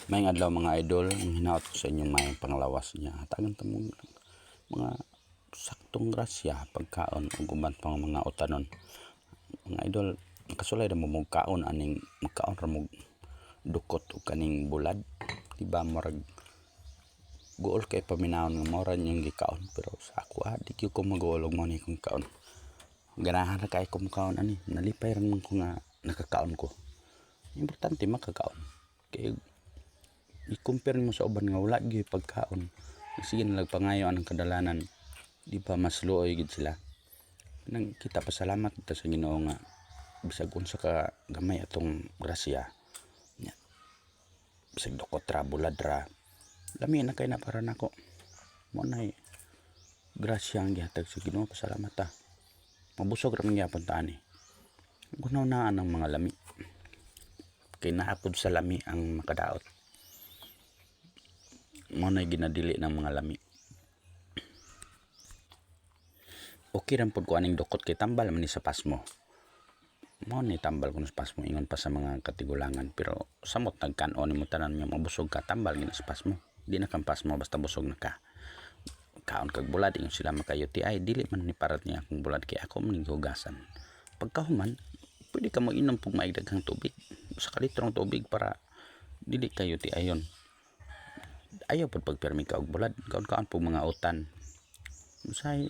Maayong adlaw, mga idol, ang hinaot ko sa inyong maayong panglawas niya. Hatagan ta mo mga saktong grasya, pagkaon ug uban pang mga utanon. Mga idol, nakasulay ra mo kaon aning magkaon ra mo dukot og kaning bulad. Diba murag guol kay paminawon nga mao ra inyong gikaon, pero sa ako ah, di gyud ko maguol og mao ni akong kaon. Ganahan ra kaayo ko mokaon ani, nalipay ra man ko nga nakakaon ko. Importante makakaon. Kay i-compare mo sa uban nga wala gyud pagkaon. Sige na lang pangayo anang kadalanan. Di ba mas luoy gid sila? Nang kita pasalamat ta sa Ginoo nga bisag unsa ka gamay atong grasya. Nya. Bisag dukot ra, bulad ra. Lami na kay na para nako. Mao nay grasya ang gihatag sa Ginoo, pasalamat ta. Mabusog ra man gyapon ta ani. Gunaw na ang mga lami. Kay naa pod sa lami ang makadaot. Mao nay ginadili ng mga lami. Okay ra pod ko aning dukot kay tambal man ni sa pasmo. Mao ni tambal kuno sa pasmo ingon pa sa mga katigulangan, pero samot nagkan-on nimo tanan nga mabusog ka, tambal gyud na sa pasmo. Di na kang pasmo basta busog na ka. Kaon kag bulad, ingon sila maka UTI, dili man ni parat niya akong bulad kay ako man ning gihugasan. Pagkahuman, pwede ka mo inom pug maig daghang tubig. Usa ka litrong tubig para dili ka UTI yon. Ayaw pod pagpirmi ka og bulad, kaon-kaon pug mga utan. Usahay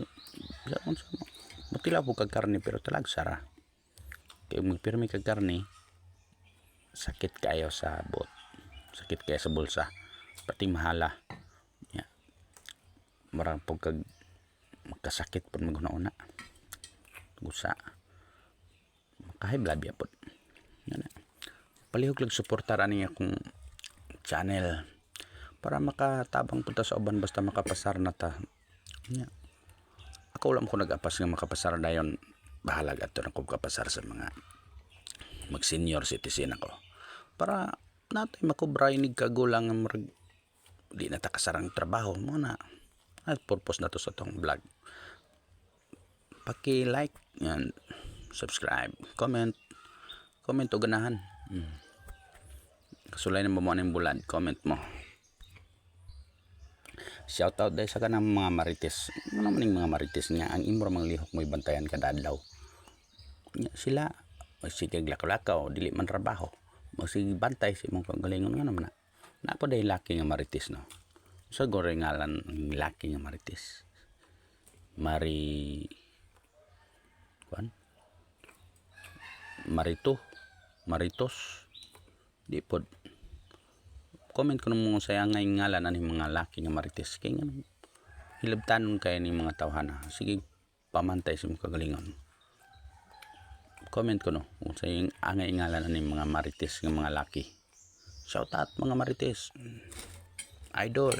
bisa unsa mo. Matilaw pud kag karne pero talagsa ra. Kay magpirmi kag karne, sakit kaayo sa buot. Sakit kaayo sa bulsa. Pati mahala. Ya. Murag pug kag magkasakit pud maghuna-una. Gusa. Maka-high blood biya pod. Yan na. Palihog lang suportar ani akong channel para makatabang punta sa uban basta makapasar na ta. Nya. Ako wala mo ko nag-apas nga makapasar dayon, bahalag ato na ko kapasar sa mga mag senior citizen ako. Para natay makobra inig kagulang nga murag di na ta kasarang trabaho mo na. At purpose na to sa tong vlog. Paki-like and subscribe, comment, comment o ganahan. Kasulay na mo mo aning bulad, comment mo. Shout out dahil sa kanang mga marites. Ano naman yung mga marites nga ang imo ra mang lihok mo bantayan kada adlaw. Nya sila magsige lakaw-lakaw, dili man trabaho. Magsige bantay sa imong kagalingon, nga naman na. Naa pa day laki nga marites, no. Sa gore ngalan ang laki nga marites. Mari kuan? Marito, Maritos. Di pod. Comment ko mo sa nga ngalan ani mga laki nga marites kay nga hilabtanon kay ni mga tawhana. Sige pamantay sa imong kagalingon. Comment ko no kung sa yung angay ngalan ani mga marites nga mga laki. Shout out, mga marites. Idol.